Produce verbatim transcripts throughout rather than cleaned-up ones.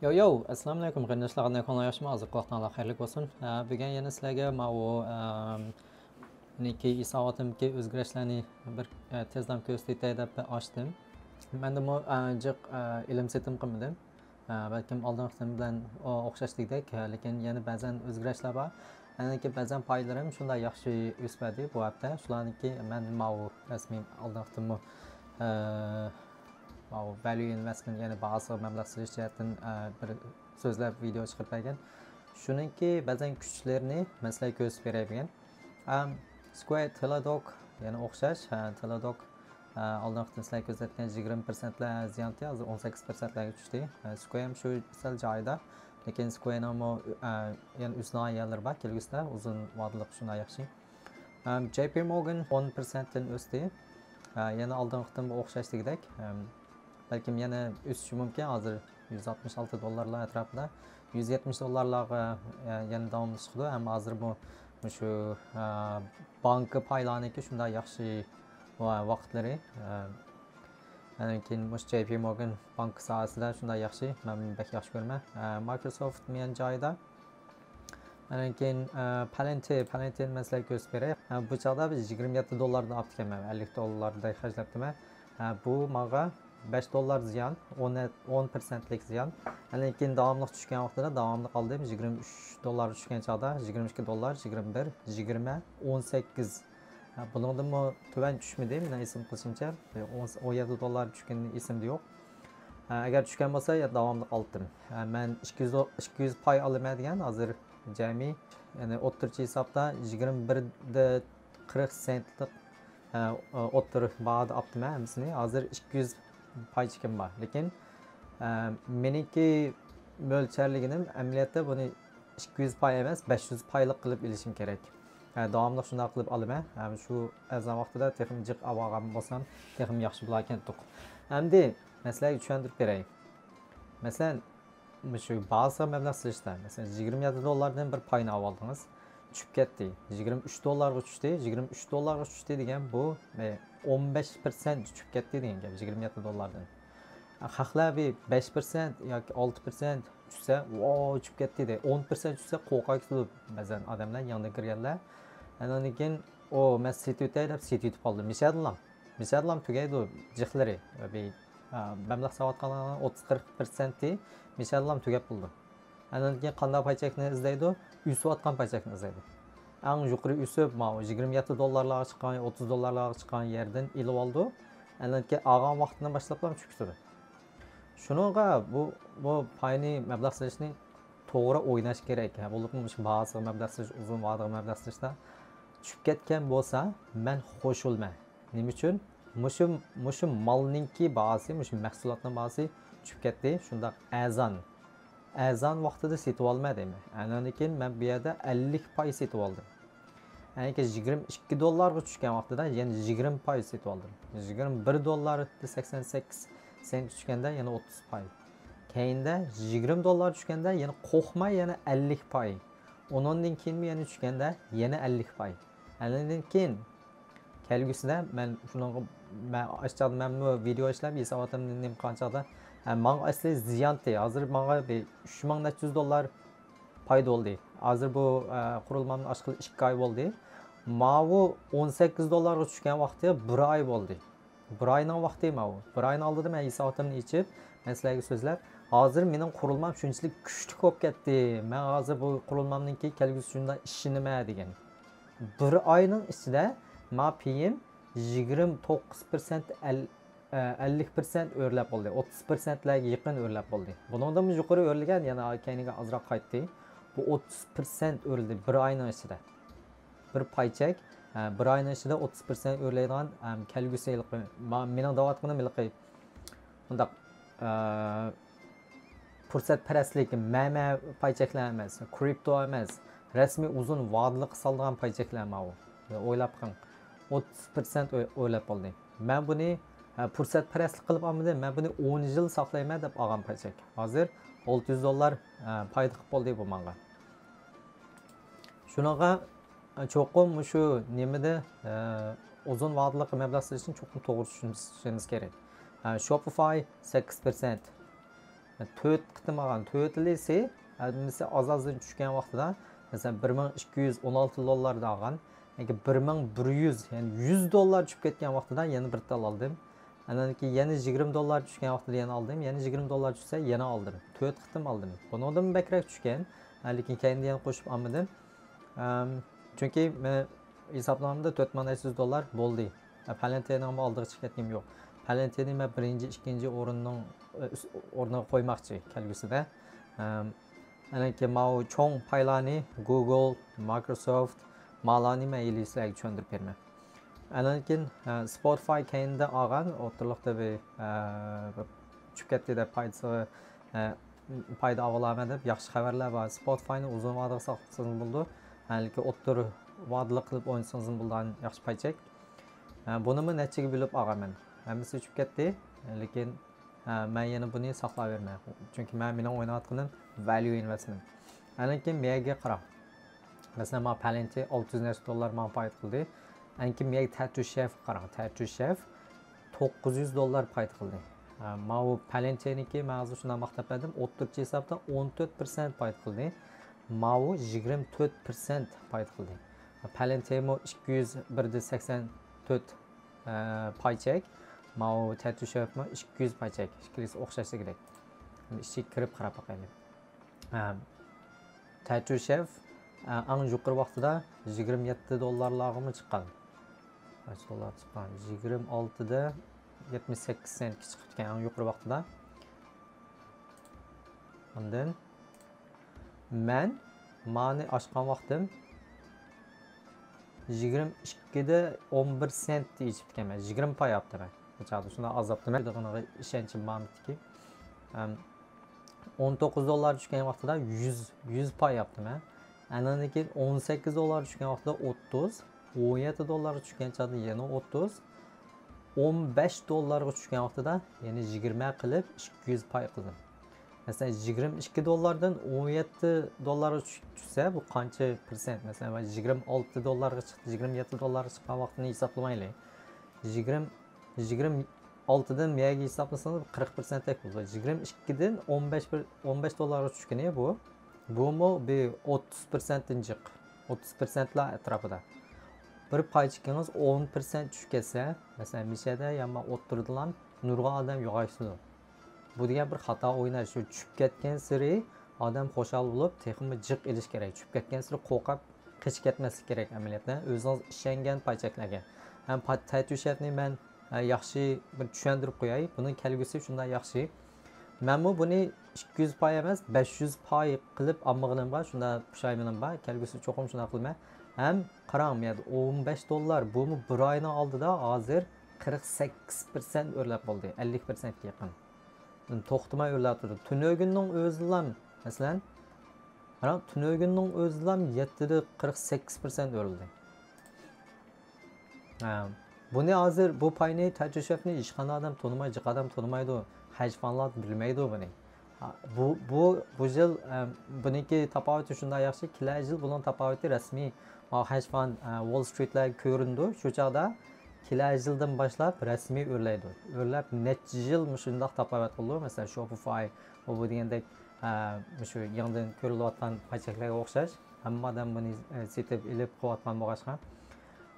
يو يو، ئەسسالامۇ ئەلەيكۇم قېرىنداشلار، قانداق ئەھۋالىڭلار، ياخشىمۇ؟ ھازىرقى ۋاقتىڭلار خەيرلىك بولسۇن. ئە، بۈگۈن يەنە سىلەرگە ماۋۇ، ئەم، نىكى ھېساباتىمدىكى ئۆزگىرىشلەرنى بىر، ئە، تېزلا كۆرسىتەي دەپ ئاچتىم. مەندىمۇ، ئە، جىق، ئە، ئېلىم سېتىم قىلمىدىم. ئە، بەلكىم ئالدىنقى قېتىم بىلەن ئو-، ئوخشاش دېگۈدەك، ئە، لېكىن يەنە بەزەن ئۆزگىرىشلەر بار. ئەنىڭكى بەزەن پايلىرىم شۇنداق ياخشى ئۆسۈپ بەردى بۇ ھەپتە. شۇلارنىڭكى مەن ماۋۇ رەسمىي ئالدىنقى قېتىممۇ، ئە، ماۋۇ value investment، يەنى باھاسىغا مەبلەغ سېلىش جەھەتتىن، ئە، بىر سۆزلەپ ۋىدېئو چىقىرىپ بەرگەن. شۇنىڭكى بەزەن كۈچلىرىنى مەن سىلەرگە كۆرسىتىپ بېرەي بۈگۈن. ئەم، Square، Teladoc يەنە ئوخشاش. ھە، Teladoc، ئە، ئالدىنقى قېتىم سىلەرگە كۆرسەتكەن يىگىرمە پىرسەنتلەر زىيان ئىدى، ھازىر ئون سەككىز پىرسەنتلەرگە چۈشتى. ھە، Square ھەم شۇ سەل جايىدا. لېكىن Square نىڭمۇ، ئە، يەنە ئۆسىدىغان يەرلىرى بار، كەلگۈسىدە ئۇزۇن ۋادىلىق شۇنداق ياخشى. ئەم، JP Morgan ئون پىرسەنتتىن ئۆستى. ئە، يەنە ئالدىنقى قېتىمغا ئوخشاش دېگۈدەك. ئەم، بەلكىم يەنە ئۆسۈشى مۇمكىن. ھازىر يۈز ئاتمىش ئالتە دوللارلار ئەتراپىدا. يۈز يەتمىش دوللارلارغا، ئە، يەنە داۋاملىشىدۇ. ئەمما ھازىر بۇ، مۇشۇ، ئە، بانكا پايلارنىڭكى شۇنداق ياخشى ۋا-، ۋاقىتلىرى. ئە، ئاندىن كېيىن مۇشۇ JP Morgan بانكا ساھەسىدە شۇنداق ياخشى. مەن بەك ياخشى كۆرىمەن. ئە، Microsoft مەن جايىدا. ئاندىن كېيىن، ئە، Palantir، Palantir مەن سىلەرگە كۆرسىتىپ بېرەي. ئە، بۇ چاغدا بىز يىگىرمە يەتتە دوللاردىن ئاپتىكەنمەن، ئەللىك دوللاردەك خەجلەپتىمەن. ئە، بۇ ماڭا بەش دوللار زىيان، ئون، ئون پىرسەنتلىك زىيان. ئاندىن كېيىن داۋاملىق چۈشكەن ۋاقتىدا داۋاملىق ئالدىم. يىگىرمە ئۈچ دوللارغا چۈشكەن چاغدا، يىگىرمە ئىككى دوللار، يىگىرمە بىر، يىگىرمە، ئون سەككىز. ھە، بۇنىڭدىنمۇ تۆۋەن چۈشمىدى، مېنىڭ ھېساب قىلىشىمچە، ئون، ئون يەتتە دوللار چۈشكىنى ئېسىمدە يوق. ھە، ئەگەر چۈشكەن بولسا، يا داۋاملىق ئالتىم. ھە، مەن ئىككى يۈز، ئىككى يۈز پاي ئالىمەن دېگەن، ھازىر جەمئىي، يەنى ئوتتۇرىچە ھېسابتا يىگىرمە بىر دە قىرىق سېنتلىق، ھە، ئوتتۇرا باھادا ئاپتىمەن ھەممىسىنى. ھازىر ئىككى يۈز پاي چېكىم بار. لېكىن، ھە، مېنىڭكى مۆلچەرلىگىنىم ئەمەلىيەتتە بۇنى ئىككى يۈز پاي ئەمەس، بەش يۈز پايلىق قىلىپ ئېلىشىم كېرەك. ھە، داۋاملىق شۇنداق قىلىپ ئالىمەن. ھەم شۇ ئەرزان ۋاقتىدا تېخىمۇ جىق ئاۋالغان بولسام، تېخىمۇ ياخشى بولاركەن. ئەمدى مەسىلەگە چۈشەندۈرۈپ بېرەي. مەسىلەن، مۇشۇ بازىغا مەبلەغ سېلىشتا، مەسىلەن، يىگىرمە يەتتە دوللاردىن بىر پاينى ئاۋالدىڭىز، چۈشۈپ كەتتى. يىگىرمە ئۈچ دوللارغا چۈشتى. يىگىرمە ئۈچ دوللارغا چۈشتى دېگەن بۇ، ئە، ئون بەش پىرسەنت چۈشۈپ كەتتى دېگەن گەپ، يىگىرمە يەتتە دوللاردىن. خەقلەر بىر بەش پىرسەنت ياكى ئالتە پىرسەنت چۈشسە، ۋاۋ، چۈشۈپ كەتتى دەيدۇ. ئون پىرسەنت چۈشسە، قورقۇپ كېتىدۇ بەزەن ئادەملەر، يېڭىدىن كىرگەنلەر. ئاندىن كېيىن، ئو، مەن سېتىۋېتەي دەپ سېتىۋېتىپ قالدى. مىشەدىلا، مىشەدىلا تۈگەيدۇ جىقلىرى. بىر، ئا، مەبلەغ سېلىۋاتقانلارنىڭ ئوتتۇز، قىرىق پىرسەنتى مىشەدىلا تۈگەپ بولىدۇ. ئاندىن كېيىن قانداق پاي چەكنى ئىزدەيدۇ؟ ئۆسۈۋاتقان پاي چەكنى ئىزدەيدۇ. ئەڭ يۇقىرى ئۆسۈپ، ماۋۇ يىگىرمە يەتتە دوللارلارغا چىققان، ئوتتۇز دوللارلارغا چىققان يەردىن ئېلىۋالىدۇ. ئاندىن كېيىن ئالغان ۋاقتىدىن باشلاپلا چۈشۈپ كېتىدۇ. شۇنىڭغا بۇ، بۇ پاينى مەبلەغ سېلىشنى توغرا ئويلاش كېرەك. ھە، بولۇپمۇ مۇشۇ بازىغا مەبلەغ سېلىش، ئۇزۇن ۋادىغا مەبلەغ سېلىشتا چۈشۈپ كەتكەن بولسا، مەن خوش بولىمەن. نېمە ئۈچۈن؟ مۇشۇ، مۇشۇ مالنىڭكى باھاسى، مۇشۇ مەھسۇلاتنىڭ باھاسى چۈشۈپ كەتتى. شۇنداق ئەرزان. ئەرزان ۋاقتىدا سېتىۋالىمەن دەيمەن. ئاندىن كېيىن مەن بۇ يەردە ئەللىك پاي سېتىۋالدىم. يەنى يىگىرمە ئىككى دوللارغا چۈشكەن ۋاقتىدا يەنە يىگىرمە پاي سېتىۋالدىم. يىگىرمە بىر دوللار سەكسەن سەككىز سېنت چۈشكەندە يەنە ئوتتۇز پاي. كەينىدە يىگىرمە دوللار چۈشكەندە يەنە قورقماي يەنە ئەللىك پاي. ئۇنىڭدىن كېيىنمۇ يەنە چۈشكەندە يەنە ئەللىك پاي. ئاندىن كېيىن كەلگۈسىدە مەن شۇنىڭغا، مەن ئاشۇ چاغدا مەنمۇ ۋىدېئو ئىشلەپ ھېساباتىمنى نېمە قىلغان چاغدا، ھە، ماڭا ئەسلى زىيان ئىدى. ھازىر ماڭا بىر ئۈچ مىڭ نەچچە يۈز دوللار پايدا بولدى. ھازىر بۇ، ئە، قۇرۇلمامنى ئاچقىلى ئىككى ئاي بولدى. ماۋۇ ئون سەككىز دوللارغا چۈشكەن ۋاقتى بىر ئاي بولدى. بىر ئاينىڭ ۋاقتى ماۋۇ. بىر ئاينىڭ ئالدىدا مەن ھېساباتىمنى ئېچىپ، مەن سىلەرگە سۆزلەپ، ھازىر مېنىڭ قۇرۇلمام شۇنچىلىك كۈچلۈك بولۇپ كەتتى. مەن ھازىر بۇ قۇرۇلمامنىڭكى كەلگۈسى شۇنداق ئىشىنىمەن دېگەن. بىر ئاينىڭ ئىچىدە ما پېيىم يىگىرمە توققۇز پىرسەنت، ئەل-، ئە، ئەللىك پىرسەنت ئۆرلەپ بولدى. ئوتتۇز پىرسەنتلەرگە يېقىن ئۆرلەپ بولدى. بۇنىڭدىنمۇ يۇقىرى ئۆرلىگەن، يەنە كەينىگە ئازراق قايتتى. بۇ ئوتتۇز پىرسەنت ئۆرلىدى بىر ئاينىڭ ئىچىدە. بىر پاي چەك، ئە، بىر ئاينىڭ ئىچىدە ئوتتۇز پىرسەنت ئۆرلەيدىغان، ئەم، كەلگۈسى ھېلىقى، ما-، مېنىڭ دەۋاتقىنىم ھېلىقى مۇنداق، ئە، پۇرسەتپەرەسلىك، مەمە پاي چەكلەر ئەمەس، كرىپتو ئەمەس، رەسمىي ئۇزۇن ۋادىلىققا سالىدىغان پاي چەكلەر ماۋۇ. ئويلاپ بېقىڭ، ئوتتۇز پىرسەنت ئۆ-، ئۆرلەپ بولدى. مەن بۇنى، ئە، پۇرسەتپەرەسلىك قىلىپ ئالمىدىم، مەن بۇنى ئون يىل ساقلايمەن دەپ ئالغان پاي چەك. ھازىر ئالتە يۈز دوللار، ئە، پايدا قىلىپ بولدى بۇ ماڭا. شۇنىڭغا، ئە، چوقۇم مۇشۇ نېمىدە، ئە، ئۇزۇن ۋادىلىق مەبلەغ سېلىشنى چوقۇم توغرا چۈشىنىشىمىز كېرەك. ئە، شوپىفاي سەككىز پىرسەنت، تۆت قېتىم ئالغان، تۆتىلىسى ھەممىسى ئاز-ئازدىن چۈشكەن ۋاقتىدا، مەسىلەن، بىر مىڭ ئىككى يۈز ئون ئالتە دوللاردا ئالغان، ياكى بىر مىڭ بىر يۈز، يەنى يۈز دوللار چۈشۈپ كەتكەن ۋاقتىدا يەنە بىر تال ئالدىم. ئاندىن كېيىن يەنە يىگىرمە دوللار چۈشكەن ۋاقتىدا يەنە ئالدىم. يەنە يىگىرمە دوللار چۈشسە يەنە ئالدىم. تۆت قېتىم ئالدىم. بۇنىڭدىن بەكرەك چۈشكەن. لېكىن كەينىدە يەنە قوشۇپ ئالمىدىم. ئەم، چۈنكى مەن ھېسابلىغاندا تۆت مىڭ نەچچە يۈز دوللار بولدى. پالېنتىنىڭمۇ ئالدىغا چىقىپ كەتكىنىم يوق. پالېنتىنى مەن بىرىنچى، ئىككىنچى ئورۇننىڭ، ئە، ئۈست ئورنىغا قويماقچى كەلگۈسىدە. ئەم، ئاندىن كېيىن ماۋۇ چوڭ پايلارنى، گۇگل، مايكروسوفت، مالارنى مەن ھېلى سىلەرگە چۈشەندۈرۈپ بېرىمەن. ئاندىن كېيىن، ئە، سپوتىفاي كەينىدە ئالغان، ئوتتۇرىلىقتا بىر، ئە، بىر چۈشۈپ كەتتى دەپ پايدىسىغا، ئە، پايدا ئاۋالامەن دەپ ياخشى خەۋەرلەر بار. سپوتىفاينى ئۇزۇن ۋادىغا ساقلىسىڭىز بولىدۇ. ھە، لېكىن ئوتتۇرا ۋادىلىق قىلىپ ئوينىسىڭىزمۇ بولىدىغان ياخشى پايچەك. ھە، بۇنىمۇ نەچچىگە بۆلۈپ ئالغانمەن. ھەممىسى ئۇچۇپ كەتتى. لېكىن، ھە، مەن يەنە بۇنى ساقلاۋېرىمەن. چۈنكى مەن، مېنىڭ ئويناۋاتقىنىم value investment. ئاندىن كېيىن مېگە قاراڭ. مەسىلەن، ماڭا پالېنتى ئالتە يۈز نەچچە دوللار ماڭا پايدا قىلدى. ئاندىن كېيىن مېگە تەتۈشېفقا قاراڭ. تەتۈشېف توققۇز يۈز دوللار پايدا قىلدى. ھە، ماۋۇ پالېنتىنىكى مەن ھازىر شۇنداق ماختاپ بەردىم. ئوتتۇرىچە ھېسابتا ئون تۆت پىرسەنت پايدا قىلدى. ماۋۇ يىگىرمە تۆت پىرسەنت پايدا قىلدى. پالېنتىمۇ ئىككى يۈز بىر دە سەكسەن تۆت، ئە، پاي چەك. ماۋۇ تەتۈشېفمۇ ئىككى يۈز پاي چەك. ئىككىلىسى ئوخشاش دېگۈدەك. ئىچىگە كىرىپ قاراپ باقايلى. ھە. تەتۈشېف، ئە، ئەڭ يۇقىرى ۋاقتىدا يىگىرمە يەتتە دوللارلارغىمۇ چىققان. قانچە دوللار چىققان؟ يىگىرمە ئالتىدا يەتمىش سەككىز سېنتكە چىقىپتىكەن ئەڭ يۇقىرى ۋاقتىدا. ئاندىن مەن مانى ئاچقان ۋاقتىم يىگىرمە ئىككىدە ئون بىر سېنت ئېچىپتىكەنمەن. يىگىرمە پاي ئاپتىمەن. بۇ چاغدا شۇنداق ئاز ئاپتىمەن. دېگىنىغا ئىشەنچىم بارمىدىكى. ئەم، ئون توققۇز دوللار چۈشكەن ۋاقتىدا يۈز، يۈز پاي ئاپتىمەن. ئاندىن كېيىن ئون سەككىز دوللار چۈشكەن ۋاقتىدا ئوتتۇز، ئون يەتتە دوللارغا چۈشكەن چاغدا يەنە ئوتتۇز، ئون بەش دوللارغا چۈشكەن ۋاقتىدا يەنە يىگىرمە قىلىپ ئىككى يۈز پاي قىلدىم. مەسىلەن، يىگىرمە ئىككى دوللاردىن ئون يەتتە دوللارغا چۈش-، چۈشسە، بۇ قانچە پىرسەنت؟ مەسىلەن، مەن يىگىرمە ئالتە دوللارغا چىقتى، يىگىرمە يەتتە دوللارغا چىققان ۋاقتىنى ھېسابلىمايلى. يىگىرمە، يىگىرمە ئالتىدىن مېگە ھېسابلىسىڭىز، قىرىق پىرسەنتتەك بولىدۇ. يىگىرمە ئىككىدىن ئون بەش بىر، ئون بەش دوللارغا چۈشكىنى بۇ. بۇمۇ بىر ئوتتۇز پىرسەنتتىن جىق. ئوتتۇز پىرسەنتلا ئەتراپىدا. بىر پايچىكىڭىز ئون پىرسەنت چۈشۈپ كەتسە، مەسىلەن، مىشەدە يامان ئوتتۇرىدىلا نۇرغۇن ئادەم يوغايسىدۇ. بۇ دېگەن بىر خاتا ئويناش. شۇ چۈشۈپ كەتكەنسېرى ئادەم خۇشال بولۇپ، تېخىمۇ جىق ئېلىش كېرەك. چۈشۈپ كەتكەنسېرى قورقۇپ قېچىپ كەتمەسلىك كېرەك ئەمەلىيەتتە. ئۆزىڭىز ئىشەنگەن پايچەكلەرگە. ھەم پا-، تەتۈشەفنى مەن، ئە، ياخشى بىر چۈشەندۈرۈپ قوياي. بۇنىڭ كەلگۈسى شۇنداق ياخشى. مەنمۇ بۇنى ئىككى يۈز پاي ئەمەس، بەش يۈز پاي قىلىپ ئالمىغىنىمغا شۇنداق پۇشايمىنىم بار. كەلگۈسىدە چوقۇم شۇنداق قىلىمەن. ھەم قاراڭ، بۇ يەردە ئون بەش دوللار، بۇمۇ بىر ئاينىڭ ئالدىدا ھازىر قىرىق سەككىز پىرسەنت ئۆرلەپ بولدى، ئەللىك پىرسەنتكە يېقىن. توختىماي ئۆرلەپ تۇرىدۇ. تۈنۈگۈننىڭ ئۆزىدىلا، مەسىلەن، قاراڭ، تۈنۈگۈننىڭ ئۆزىدىلا يەتتىدە قىرىق سەككىز پىرسەنت ئۆرلىدى. ھە، بۇنى ھازىر، بۇ پاينى، تەتۈشەفنى ھېچقانداق ئادەم تونۇمايدۇ، جىق ئادەم تونۇمايدۇ، ھېج فانلار بىلمەيدۇ بۇنى. ھە، بۇ، بۇ، بۇ يىل، ئە، بۇنىڭكى تاپاۋىتى شۇنداق ياخشى، كېلەر يىل بۇنىڭ تاپاۋىتى رەسمىي، ماۋۇ ھېج فان، ئە، ۋول سترىتلەرگە كۆرۈنىدۇ. شۇ چاغدا كېلەر يىلدىن باشلاپ رەسمىي ئۆرلەيدۇ. ئۆرلەپ نەچچە يىل مۇشۇنداق تاپاۋەت قىلىدۇ. مەسىلەن، شوپىفاي، بۇ، بۇ دېگەندەك، ئە، مۇشۇ يېڭىدىن كۆرۈلۈۋاتقان پايچەكلەرگە ئوخشاش. ھەممە ئادەم بۇنى، ئە، سېتىپ ئېلىپ قىلىۋاتقان بولغاچقا.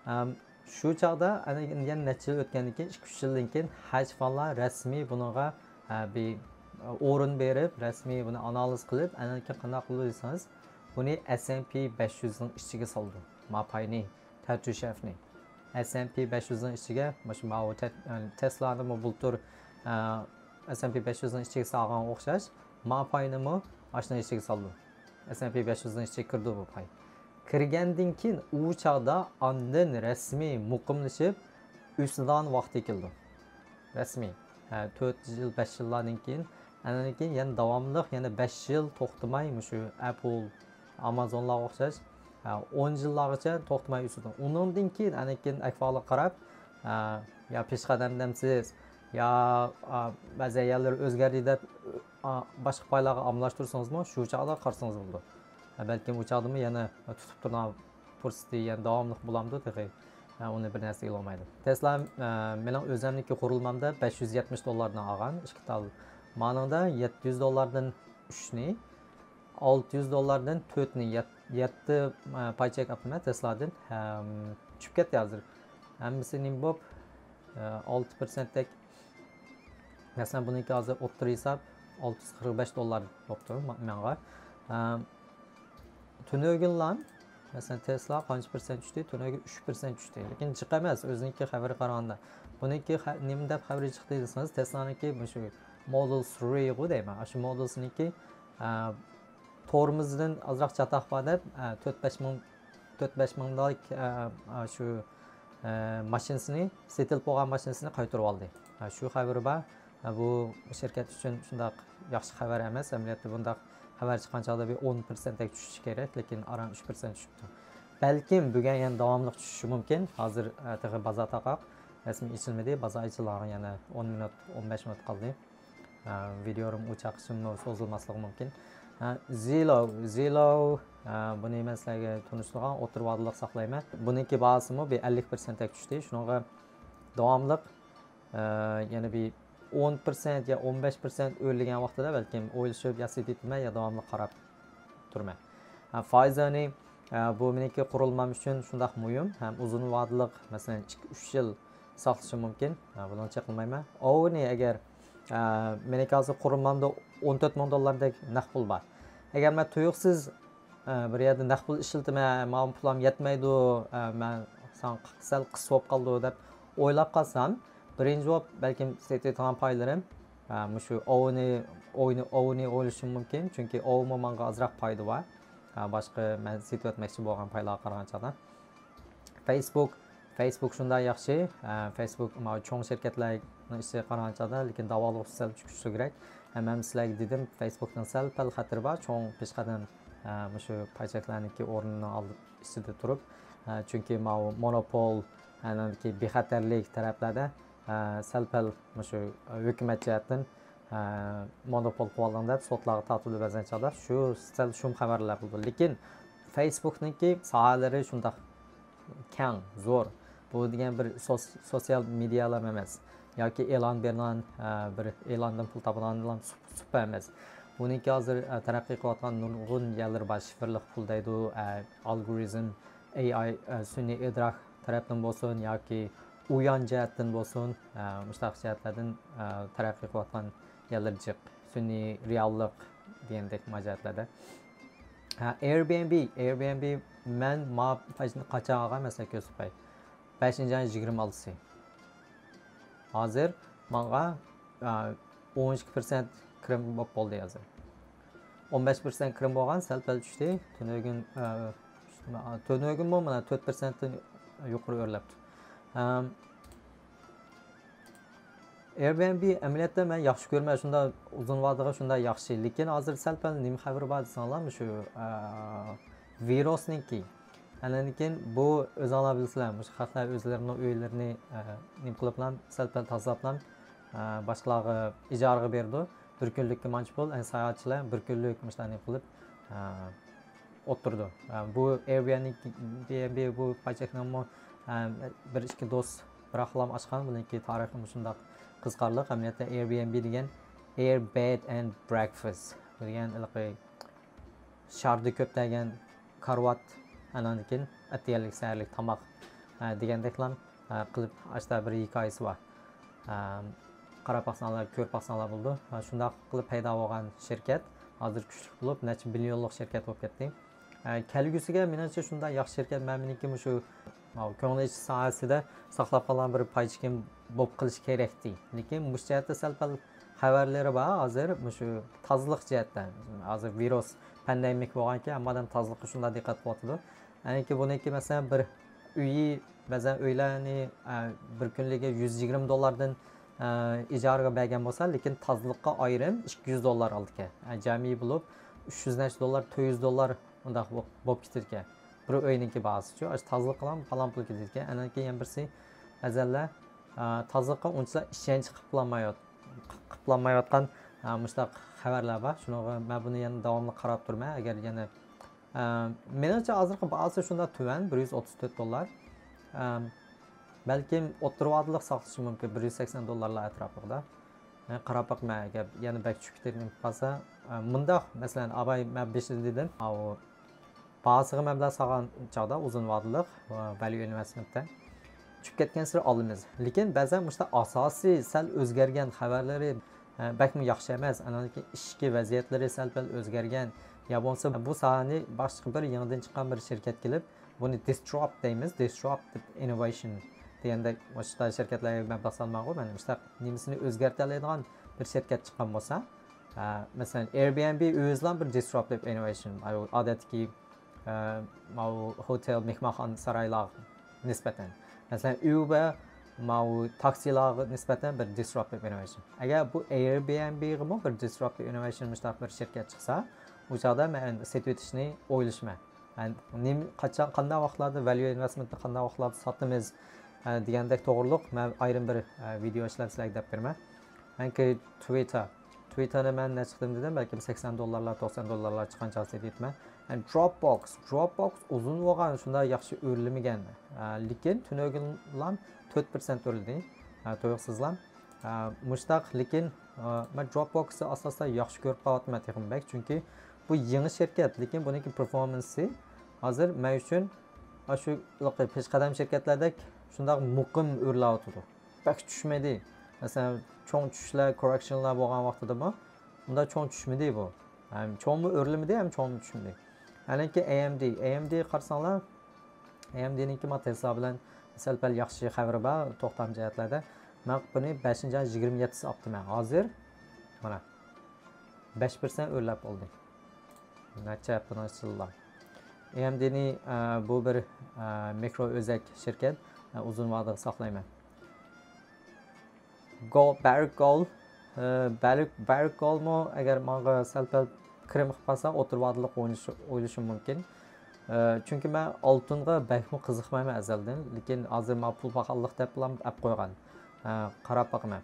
ئەم، شۇ چاغدا ئەنە يەنە نەچچە يىل ئۆتكەندىن كېيىن، ئىككى، ئۈچ يىلدىن كېيىن ھېج فانلار رەسمىي بۇنىڭغا، ئە، بىر، ئە، ئورۇن بېرىپ، رەسمىي بۇنى ئانالىز قىلىپ، ئەنە كېيىن قانداق قىلىدۇ دېسىڭىز، بۇنى ئېس ئېند پى بەش يۈزنىڭ ئىچىگە سالىدۇ. ما پاينى، تەتۈشەفنى. ئېس ئېند پى بەش يۈزنىڭ ئىچىگە، مۇشۇ ماۋۇ تە-، ئە، تېسلانىمۇ بۇلتۇر، ئە، ئېس ئېند پى بەش يۈزنىڭ ئىچىگە سالغانغا ئوخشاش، ما پاينىمۇ ئاشۇنىڭ ئىچىگە سالىدۇ. ئېس ئېند پى بەش يۈزنىڭ ئىچىگە كىرىدۇ بۇ پاي. كىرگەندىن كېيىن ئۇ چاغدا ئاندىن رەسمىي مۇقىملىشىپ ئۆسىدىغان ۋاقتى كېلىدۇ. رەسمىي. ھە، تۆت يىل، بەش يىللاردىن كېيىن، ئاندىن كېيىن يەنە داۋاملىق يەنە بەش يىل توختىماي مۇشۇ ئەپل، ئامازونلارغا ئوخشاش، ھە، ئون يىللارغىچە توختىماي ئۆسىدۇ. ئۇنىڭدىن كېيىن ئاندىن كېيىن ئەھۋالغا قاراپ، ھە، يا پېشقەدەم دەمسىز، يا، ئا، بەزى يەرلىرى ئۆزگەردى دەپ، ئا، باشقا پايلارغا ئالماشتۇرسىڭىزمۇ، شۇ چاغدا قارىسىڭىز بولىدۇ. ھە، بەلكىم ئۇ چاغدىمۇ يەنە تۇتۇپ تۇرىدىغان پۇرسىتى يەنە داۋاملىق بولامدۇ تېخى؟ ھە، ئۇنى بىر نەرسە دېيىلالمايدۇ. تېسلا، ئە، مېنىڭ ئۆزۈمنىڭكى قۇرۇلمامدا بەش يۈز يەتمىش دوللاردىن ئالغان، ئىككى تال مانىڭدا يەتتە يۈز دوللاردىن ئۈچنى، ئالتە يۈز دوللاردىن تۆتنى، يەت-، يەتتە، ئە، پاي چېك ئاپتىمەن تېسلادىن. ھەم چۈشۈپ كەتتى ھازىر. ھەممىسى نېمە بولۇپ، ئە، ئالتە پىرسەنتتەك. مەسىلەن، بۇنىڭكى ھازىر ئوتتۇرا ھېساب ئالتە يۈز قىرىق بەش دوللار بوپتۇ ما-، ماڭا. ئە، تۈنۈگۈنلا، مەسىلەن، تېسلا قانچە پىرسەنت چۈشتى؟ تۈنۈگۈن ئۈچ پىرسەنت چۈشتى. لېكىن جىق ئەمەس، ئۆزىنىڭكى خەۋىرىگە قارىغاندا. بۇنىڭكى خە-، نېمە دەپ خەۋىرى چىقتى دېسىڭىز، تېسلانىڭكى مۇشۇ مودېل سىرىغۇ دەيمەن. ئاشۇ مودېل سىرىنىڭكى، ئە، تورمۇزدىن ئازراق چاتاق بار دەپ، ئە، تۆت بەش مىڭ، تۆت بەش مىڭ دالار، ئە، ئە، شۇ، ئە، ماشىنىسىنى، سېتىلىپ بولغان ماشىنىسىنى قايتۇرۇۋالدى. ئە، شۇ خەۋىرى بار. ئە، بۇ شىركەت ئۈچۈن شۇنداق ياخشى خەۋەر ئەمەس. ئەمەلىيەتتە بۇنداق خەۋەر چىققان چاغدا بىر ئون پىرسەنتتەك چۈشۈشى كېرەك، لېكىن ئاران ئۈچ پىرسەنت چۈشۈپتۇ. بەلكىم بۈگۈن يەنە داۋاملىق چۈشۈشى مۇمكىن. ھازىر، ئە، تېخى بازار تاقاق، رەسمىي ئېچىلمىدى. بازار ئېچىلغانغا يەنە ئون مىنۇت، ئون بەش مىنۇت قالدى. ئە، ۋىدېيولىرىم ئۇ چاغقىچىمۇ سوزۇلماسلىقى مۇمكىن. ئە، زىلو، زىلو، ئە، بۇنى مەن سىلەرگە تونۇشتۇرغان، ئوتتۇرا ۋادىلىق ساقلايمەن. بۇنىڭكى باھاسىمۇ بىر ئەللىك پىرسەنتتەك چۈشتى. شۇنىڭغا داۋاملىق، ئە، يەنە بىر ئون پىرسەنت يا ئون بەش پىرسەنت ئۆرلىگەن ۋاقتىدا بەلكىم ئويلىشىپ يا سېتىۋېتىمەن يا داۋاملىق قاراپ تۇرىمەن. ئە، فايزېرنى، ئە، بۇ مېنىڭكى قۇرۇلمام ئۈچۈن شۇنداق مۇھىم ھەم ئۇزۇن ۋادىلىق، مەسىلەن، ئىككى، ئۈچ يىل ساقلىشى مۇمكىن. ئە، بۇنىڭ چېقىلمايمەن. ئوۋنى ئەگەر، ئە، مېنىڭكى ھازىر قۇرۇلمامدا ئون تۆت مىڭ دوللاردەك نەق پۇل بار. ئەگەر مەن تۇيۇقسىز، ئە، بىر يەردە نەق پۇل ئىشلىتىمەن، ماڭا پۇلام يەتمەيدۇ، ئە، مەن ساڭا سەل قىس بولۇپ قالدى دەپ ئويلاپ قالسام، بىرىنچى بولۇپ بەلكىم سېتىۋېتىدىغان پايلىرىم، ئە، مۇشۇ ئوۋنى، ئوۋنى، ئوۋنى ئويلىشىم مۇمكىن. چۈنكى ئوۋمۇ ماڭا ئازراق پايدا بار. ئە، باشقا مەن سېتىۋەتمەكچى بولغان پايلارغا قارىغان چاغدا. فېيسبۇك، فېيسبۇك شۇنداق ياخشى. ئە، فېيسبۇك ماۋۇ چوڭ شىركەتلەرنىڭ ئىچىگە قارىغان چاغدا، لېكىن داۋالغۇشى سەل كۈچلۈكرەك. ھەم، ھەم سىلەرگە دېدىم، فېيسبۇكنىڭ سەل پەل خەتىرى بار، چوڭ پېشقەدەم، ئە، مۇشۇ پاي چەكلەرنىڭكى ئورنىنى ئالدى ئىچىدە تۇرۇپ، ئە، چۈنكى ماۋۇ مونوپول، ئەنىڭدىكى بىخەتەرلىك تەرەپلەردە، ئە، سەل پەل مۇشۇ ھۆكۈمەت جەھەتتىن، ئە، مونوپول قىلىۋالدىڭ دەپ سوتلارغا تارتىلىدۇ بەزەن چاغدا. شۇ سەل شۇم خەۋەرلەر بولىدۇ. لېكىن فېيسبۇكنىڭكى ساھەلىرى شۇنداق كەڭ، زور. بۇ دېگەن بىر سوس-، سوتسىيال مېدىيالام ئەمەس. ياكى ئېلان بېرىدىغان، ئە، بىر ئېلاندىن پۇل تاپىدىغان سۇپا ئەمەس. بۇنىڭكى ھازىر، ئە، تەرەققىي قىلىۋاتقان نۇرغۇن يەرلىرى بار، شىفىرلىق پۇل دەيدۇ، ئە، ئالگورىزم، ئېي ئاي، ئە، سۈنئىي ئىدراك تەرەپتىن بولسۇن ياكى ئۇيان جەھەتتىن بولسۇن، ئە، مۇشۇنداق جەھەتلەردىن، ئە، تەرەققىي قىلىۋاتقان يەرلىرى جىق. سۈنئىي رېئاللىق دېگەندەك ما جەھەتلەردە. ھە، ئېيربىئېنبى، ئېيربىئېنبى مەن ما پايچىنى قاچان ئالغان، مەسىلەن، كۆرسىتىپ قوياي. بەشىنچى ئاينىڭ يىگىرمە ئالتىسى. ھازىر ماڭا، ئە، ئون ئىككى پىرسەنت كىرىم بولۇپ بولدى ھازىر. ئون بەش پىرسەنت كىرىم بولغان، سەل پەل چۈشتى. تۈنۈگۈن، ئە، تۈنۈگۈنمۇ مانا تۆت پىرسەنتتىن يۇقىرى ئۆرلەپتۇ. ئەم، ئېيربىئېنبى ئەمەلىيەتتە مەن ياخشى كۆرىمەن، شۇنداق ئۇزۇن ۋادىغا شۇنداق ياخشى. لېكىن ھازىر سەل پەل نېمە خەۋىرى بار دېسەڭلار، مۇشۇ، ئە، ۋىرۇسنىڭكى. ئاندىن كېيىن بۇ ئۆزۈڭلار بىلىسىلەر، مۇشۇ خەقلەر ئۆزلىرىنىڭ ئۆيلىرىنى، ئە، نېمە قىلىپلا، سەل پەل تازىلاپلا، ئە، باشقىلارغا ئىجارىگە بېرىدۇ. بىر كۈنلۈككە مانچە پۇل، ئەنە ساياھەتچىلەر بىر كۈنلۈك مۇشۇنداق نېمە قىلىپ، ئە، ئولتۇرىدۇ. ئە، بۇ ئېيربىئېنبى، بۇ پاي چەكنىڭمۇ، ئە، بىر ئىككى دوست بىراقلام ئاچقان، بۇنىڭكى تارىخى مۇشۇنداق قىزىقارلىق. ئەمەلىيەتتە ئېيربىئېنبى دېگەن ئېير بېد ئەند برېكفاست. بۇ دېگەن ھېلىقى شاردا كۆپلەيگەن كارىۋات، ئاندىن كېيىن ئەتىگەنلىك، سەھەرلىك تاماق، ئە، دېگەندەكلا، ئە، قىلىپ ئاشتا بىر ھېكايىسى بار. ئە، قاراپ باقساڭلار، كۆرۈپ باقساڭلار بولىدۇ. ئە، شۇنداق قىلىپ پەيدا بولغان شىركەت ھازىر كۈچلۈك بولۇپ، نەچچە مىليونلۇق شىركەت بولۇپ كەتتى. ئە، كەلگۈسىگە مېنىڭچە شۇنداق ياخشى شىركەت، مەن مېنىڭكى مۇشۇ، ماۋۇ كۆڭۈل ئېچىش ساھەسىدە ساقلاپ قالغان بىر پاي چېكىم بولۇپ قېلىشى كېرەكتى. لېكىن مۇشۇ جەھەتتە سەل پەل خەۋەرلىرى بار ھازىر، مۇشۇ تازىلىق جەھەتتە. ھازىر ۋىرۇس، پاندېمىك بولغانكەن، ھەممە ئادەم تازىلىققا شۇنداق دىققەت قىلىۋاتىدۇ. يەنىكى بۇنىڭكى، مەسىلەن، بىر ئۆيى، بەزەن ئۆيلەرنى، ئە، بىر كۈنلۈكى يۈز يىگىرمە دوللاردىن، ئە، ئىجارىگە بەرگەن بولسا، لېكىن تازىلىققا ئايرىم ئىككى يۈز دوللار ئالىدىكەن. ئە، جەمئىي بولۇپ ئۈچ يۈز نەچچە دوللار، تۆت يۈز دوللار ئۇنداق بولۇپ، بولۇپ كېتىدىكەن. بىر ئۆينىڭكى باھاسىچۇ، ئاشۇ تازىلىققىلا پالان پۇل كېتىدىكەن. ئاندىن كېيىن يەنە بىرسى، بەزەنلەر، ئە، تازىلىققا ئۇنچىلا ئىشەنچ قىلىپلانمايۋات-، قىلىپلانمايۋاتقان، ئە، مۇشۇنداق خەۋەرلەر بار. شۇنىڭغا مەن بۇنى يەنە داۋاملىق قاراپ تۇرىمەن. ئەگەر يەنە، ئە، مېنىڭچە ھازىرقى باھاسى شۇنداق تۆۋەن، بىر يۈز ئوتتۇز تۆت دوللار. ئە، بەلكىم ئوتتۇرا ۋادىلىق ساقلىشى مۇمكىن، بىر يۈز سەكسەن دوللارلار ئەتراپلىقىدا. مەن قاراپ باقىمەن، ئەگەر يەنە بەك چۈشۈپ كېتىپ قالسا، ئە، مۇنداق، مەسىلەن، ئاباي، مەن بېشىدا دېدىم، ئاۋۇ بازىغا مەبلەغ سالغان چاغدا ئۇزۇن ۋادىلىق، ۋە value investment تە چۈشۈپ كەتكەنسېرى ئالىمىز. لېكىن بەزەن مۇشۇنداق ئاساسىي سەل ئۆزگەرگەن خەۋەرلىرى، ئە، بەكمۇ ياخشى ئەمەس، ئاندىن كېيىن ئىچكى ۋەزىيەتلىرى سەل پەل ئۆزگەرگەن، يا بولمىسا بۇ ساھەنى باشقا بىر يېڭىدىن چىققان بىر شىركەت كېلىپ، بۇنى disrupt دەيمىز، disruptive innovation دېگەندەك، مۇشۇنداق شىركەتلەرگە مەبلەغ سالمايدىغۇ، مەن مۇشۇنداق نېمىسىنى ئۆزگەرتەلەيدىغان بىر شىركەت چىققان بولسا، ئە، مەسىلەن، Airbnb ئۆزىلا بىر disruptive innovation، ئادەتتىكى، ئە، ماۋۇ ھوتېل، مېھمانخانا، سارايلارغا نىسبەتەن. مەسىلەن، Uber ماۋۇ تاكسىلارغا نىسبەتەن بىر disruptive innovation. ئەگەر بۇ Airbnb غىمۇ بىر disruptive innovation مۇشۇنداق بىر شىركەت چىقسا، ئۇ چاغدا مەن سېتىۋېتىشنى ئويلىشىمەن. يەنى نېمە، قاچان، قانداق ۋاقىتلاردا value investment نى قانداق ۋاقىتلاردا ساتىمىز، ئە، دېگەندەك توغرۇلۇق مەن ئايرىم بىر، ئە، ۋىدېئو ئىشلەپ سىلەرگە دەپ بېرىمەن. ئەنكى Twitter. Twitter نى مەن نەچچە قېتىم دېدىم، بەلكىم سەكسەن دوللارلار، توقسان دوللارلار چىققان چاغدا سېتىۋېتىمەن. ئەنە Dropbox. Dropbox ئۇزۇن بولغان، شۇنداق ياخشى ئۆرلىمىگەن. ئە، لېكىن تۈنۈگۈنلام تۆت پىرسەنت ئۆرلىدى. ئە، تۇيۇقسىزلام. ئە، مۇشتاق، لېكىن، ئە، مەن Dropbox نى ئاستا-ئاستا ياخشى كۆرۈپ قاۋاتىمەن تېخىمۇ بەك. چۈنكى بۇ يېڭى شىركەت، لېكىن بۇنىڭكى performance ى ھازىر مەن ئۈچۈن ئاشۇ پېشقەدەم شىركەتلەردەك شۇنداق مۇقىم ئۆرلەۋاتىدۇ. بەك چۈشمىدى. مەسىلەن، چوڭ چۈشۈشلەر، correction لار بولغان ۋاقتىدىمۇ ئۇنداق چوڭ چۈشمىدى بۇ. ھەم چوڭمۇ ئۆرلىمىدى، ھەم چوڭمۇ چۈشمىدى. ئەنكى A M D، A M D قارىساڭلار، A M D نىڭكى ما تېسلا بىلەن سەل پەل ياخشى خەۋىرى بار، توختام جەھەتلەردە. مەن بۇنى بەشىنچى ئاي يىگىرمە يەتتىسى ئاپتىمەن. ھازىر، مانا، بەش پىرسەنت ئۆرلەپ بولدى. نەچچە ھەپتىنىڭ ئىچىدىلا. A M D نى، ئە، بۇ بىر، ئە، مىكرو ئۆزەك شىركەت، ئە، ئۇزۇن ۋادىغا ساقلايمەن. Gold، Barrick Gold، ئە، Barrick، Barrick Gold مۇ ئەگەر ماڭا سەل پەل كىرىم قىلىپ قالسا، ئوتتۇرا ۋادىلىق ئوينىشى-، ئويلىشىم مۇمكىن. ئە، چۈنكى مەن ئالتۇنغا بەكمۇ قىزىقمايمەن ئەزەلدىن، لېكىن ھازىر ماڭا پۇل پاخاللىق دەپلا ئەپ قويغان. ئە، قاراپ باقىمەن.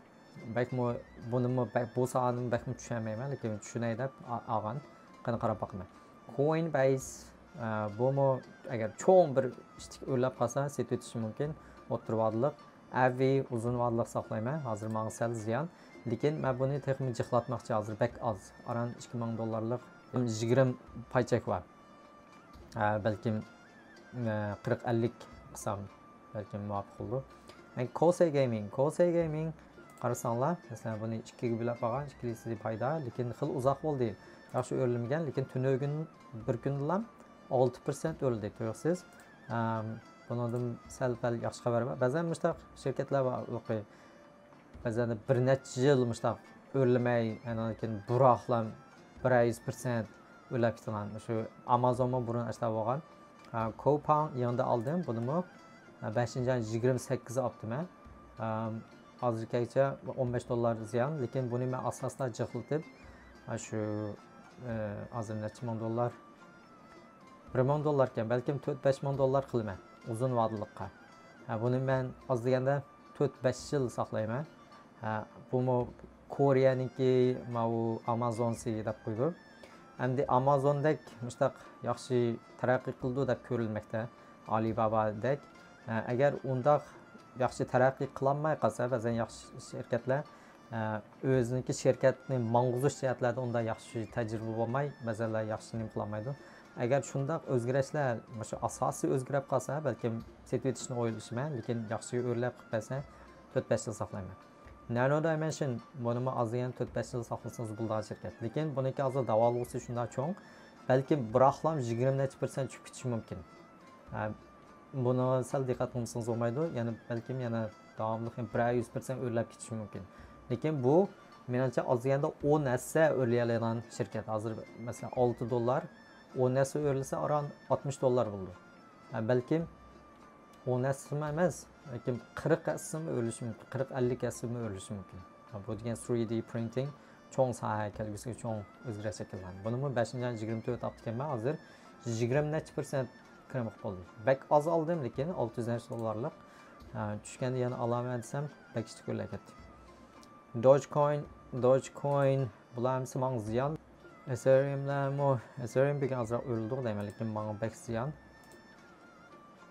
بەكمۇ، بۇنىمۇ بەك، بۇ ساھەنىمۇ بەكمۇ چۈشەنمەيمەن، لېكىن چۈشىنەي دەپ ئا-، ئالغان. قېنى قاراپ باقىمەن. Coinbase، ئە، بۇمۇ ئەگەر چوڭ بىر ئىشتىك ئۆرلەپ قالسا، سېتىۋېتىشى مۇمكىن. ئوتتۇرا ۋادىلىق. Avi ئۇزۇن ۋادىلىق ساقلايمەن. ھازىر ماڭا سەل زىيان. لېكىن مەن بۇنى تېخىمۇ جىقلاتماقچى. ھازىر بەك ئاز. ئاران ئىككى مىڭ دوللارلىق يىگىرمە پاي چەك بار. ئە، بەلكىم، ئە، قىرىق ئەللىك قىلسام، بەلكىم مۇۋاپىق بولىدۇ. يەنى Kosei Gaming، Kosei Gaming قارىساڭلار، مەسىلەن، بۇنى ئىككىگە بۆلۈپ ئالغان، ئىككىلىسى پايدا، لېكىن خېلى ئۇزاق بولدى. ياخشى ئۆرلىمىگەن، لېكىن تۈنۈگۈن بىر كۈندىلا ئالتە پىرسەنت ئۆرلىدى، تۇيۇقسىز. ئەم، بۇنىڭدىن سەل پەل ياخشى خەۋەر بار. بەزەن مۇشۇنداق شىركەتلەر بار، بەزەندە بىر نەچچە يىل مۇشۇنداق ئۆرلىمەي، ئاندىن كېيىن بىراقلا بىر يۈز پىرسەنت ئۆرلەپ كېتىدىغان. شۇ ئامازونمۇ بۇرۇن ئاشۇنداق بولغان. ئا، كوپاڭ يېڭىدا ئالدىم، بۇنىمۇ، ئا، بەشىنچى ئاينىڭ يىگىرمە سەككىزى ئاپتىمەن. ئام، ھازىرغىچە ئون بەش دوللار زىيان، لېكىن بۇنى مەن ئاستا-ئاستا جىقلىتىپ، ئا، شۇ، ئە، ھازىر نەچچە مىڭ دوللار؟ بىر مىڭ دوللاركەن، بەلكىم تۆت بەش مىڭ دوللار قىلىمەن ئۇزۇن ۋادىلىققا. ھە، بۇنى مەن ئاز دېگەندە تۆت بەش يىل ساقلايمەن. ھە، بۇمۇ كورېيەنىڭكى ماۋۇ ئامازونسى دەپ قويىدۇ. ئەمدى ئامازوندەك مۇشتاق ياخشى تەرەققىي قىلىدۇ دەپ كۆرۈلمەكتە، ئالىبابادەك. ھە، ئەگەر ئۇنداق ياخشى تەرەققىي قىلالماي قالسا، بەزەن ياخشى شىركەتلەر ئۆزىنىڭكى شىركەتنى ماڭغۇزۇش جەھەتلەردە ئۇنداق ياخشى تەجرىبە بولماي، بەزىلەر ياخشى نېمە قىلالمايدۇ. ئەگەر شۇنداق ئۆزگىرىشلەر مۇشۇ ئاساسىي ئۆزگىرىپ قالسا، بەلكىم سېتىۋېتىشنى ئويلىشىمەن، لېكىن ياخشى ئۆرلەپ قېلىپ قالسا، تۆت بەش يىل ساقلايمەن. نانو دايمېنشن، بۇنىمۇ ئاز دېگەندە تۆت بەش يىل ساقلىسىڭىز بولىدىغان شىركەت. لېكىن بۇنىڭكى ھازىر داۋالغۇسى شۇنداق چوڭ، بەلكىم بىراقلام يىگىرمە نەچچە پىرسەنت چۈشۈپ كېتىشى مۇمكىن. ھە، بۇنىڭغا سەل دىققەت قىلمىسىڭىز بولمايدۇ. يەنە بەلكىم يەنە داۋاملىق يەنە بىر يۈز پىرسەنت ئۆرلەپ كېتىشى مۇمكىن. لېكىن بۇ، مېنىڭچە، ئاز دېگەندە ئون ھەسسە ئۆرلىيەلەيدىغان شىركەت. ھازىر، مەسىلەن، ئالتە دوللار، ئون ھەسسە ئۆرلىسە، ئاران ئاتمىش دوللار بولىدۇ. ھە، بەلكىم ئون ھەسسىمۇ ئەمەس، بەلكىم قىرىق ھەسسىمۇ ئۆرلىشى مۇمكىن، قىرىق ئەللىك ھەسسىمۇ ئۆرلىشى مۇمكىن. ھە، بۇ دېگەن ثرى دى پرىنتىڭ چوڭ ساھە، كەلگۈسىگە چوڭ ئۆزگىرىش شەكىللەندى. بۇنىمۇ بەشىنچى ئاينىڭ يىگىرمە تۆتى ئاپتىكەنمەن، ھازىر يىگىرمە نەچچە پىرسەنت كىرىم قىلىپ بولدى. بەك ئاز ئالدىم، لېكىن ئالتە يۈز نەچچە دوللارلىق. ھە، چۈشكەندە يەنە ئالامەن دېسەم، بەك كىچىك ئۆرلەپ كەتتى. دوجكوين، دوجكوين، بۇلار ھەممىسى ماڭا زىيان. ئېسېرىيۇملارمۇ، ئېسېرىيۇم بىر ئازراق ئۆرلىدۇق دەيمەن، لېكىن ماڭا بەك زىيان.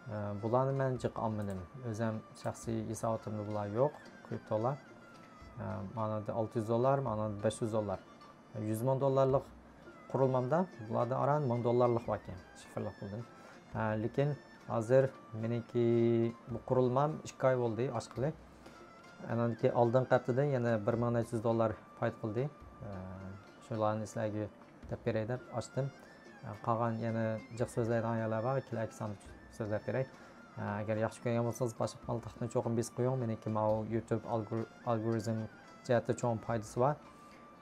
ئە، بۇلارنى مەن جىق ئالمىدىم. ئۆزۈم شەخسىي ھېساباتىمدا بۇلار يوق، كرىپتولار. مانا ئالتە يۈز دوللار، مانا بەش يۈز دوللار. يۈز مىڭ دوللارلىق قۇرۇلمامدا بۇلاردا ئاران مىڭ دوللارلىق باركەن، شىفىرلىق پۇلدىن. لېكىن ھازىر مېنىڭكى بۇ قۇرۇلمام ئىككى ئاي بولدى ئاچقىلى. ئاندىن كېيىن ئالدىنقى ھەپتىدىن يەنە بىر مىڭ نەچچە يۈز دوللار پايدا قىلدى. شۇلارنى سىلەرگە دەپ بېرەي دەپ ئاچتىم. قالغان يەنە جىق سۆزلەيدىغان يەرلەر بار، كېلەركى ساندا سۆزلەپ بېرەي. ئەگەر ياخشى كۆرگەن بولسىڭىز، باشلىق مالتاقنى چوقۇم بېسىپ قويۇڭ. مېنىڭكى ماۋۇ يۇتۇب ئالگور-، ئالگورىزم جەھەتتە چوڭ پايدىسى بار.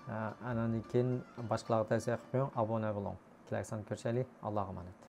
ئاندىن كېيىن باشقىلارغا تەۋسىيە قىلىپ قويۇڭ، ئابۇنە بولۇڭ. كېلەركى ساندا كۆرۈشەيلى. ئاللاغا ئامانەت.